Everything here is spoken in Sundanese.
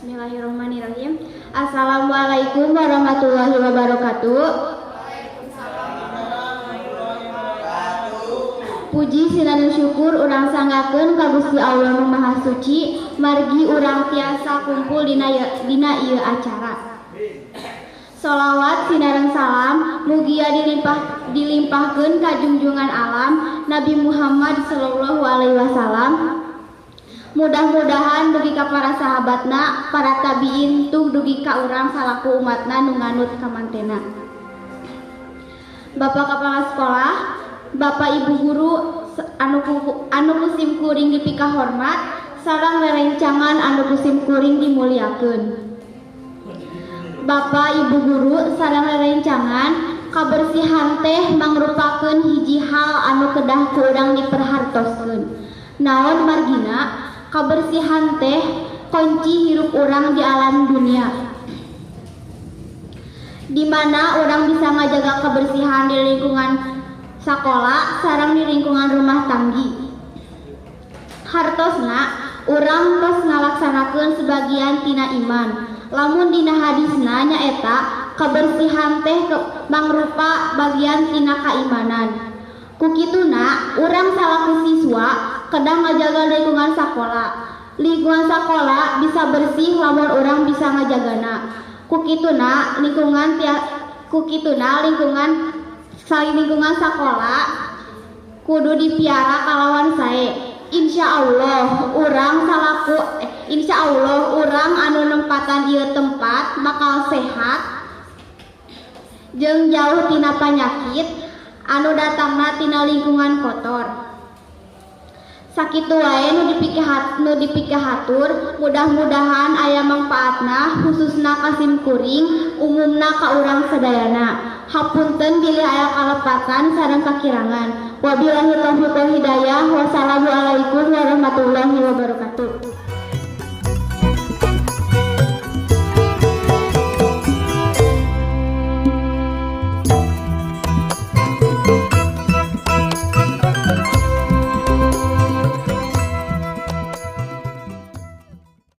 Bismillahirrahmanirrahim. Assalamualaikum warahmatullahi wabarakatuh. Puji sinareng syukur urang sanggakeun ka Gusti Allah Nu Maha Suci, margi urang tiasa kumpul dina ieu acara. Sholawat sinareng salam mugia dilimpahkeun ka junjungan alam Nabi Muhammad sallallahu alaihi wasallam. Mudah-mudahan dugi ka para sahabatna, para tabiin tuh dugi ka urang salaku umatna nu nganut kamantena. Bapak Kepala Sekolah, Bapak Ibu Guru anu ku sim kuring dipikahormat, sareng rerencangan anu ku sim kuring dimuliakeun. Bapak Ibu Guru sareng rerencangan, kabersihan teh mangrupakeun hiji hal anu kedah ku urang diperhartoskeun. Naon margina, kabersihan teh kunci hirup urang di alam dunia, di mana urang bisa ngajaga kebersihan di lingkungan sekolah sareng di lingkungan rumah tanggi. Hartosna urang tos ngalaksanakeun sebagian tina iman. Lamun dina hadisna nyaeta kebersihan teh mangrupa bagian tina keimanan. Ku kituna urang salaku siswa kedah ngajaga lingkungan sakola. Lingkungan sakola bisa bersih lamun urang bisa ngajagana. Ku kituna lingkungan lingkungan sakola kudu dipiara kalawan sae. Insya Allah urang anu nempatan ieu tempat bakal sehat jeung jauh tina panyakit anu datangna tina lingkungan kotor. Sakitu wae nu dipikahatur, mudah-mudahan aya mangpaatna khususna ka sim kuring, umumna ka urang sadayana. Hapunten bilih aya kalepatan sareng kakirangan. Wabillahi taufiq wal hidayah. Wassalamualaikum warahmatullahi wabarakatuh.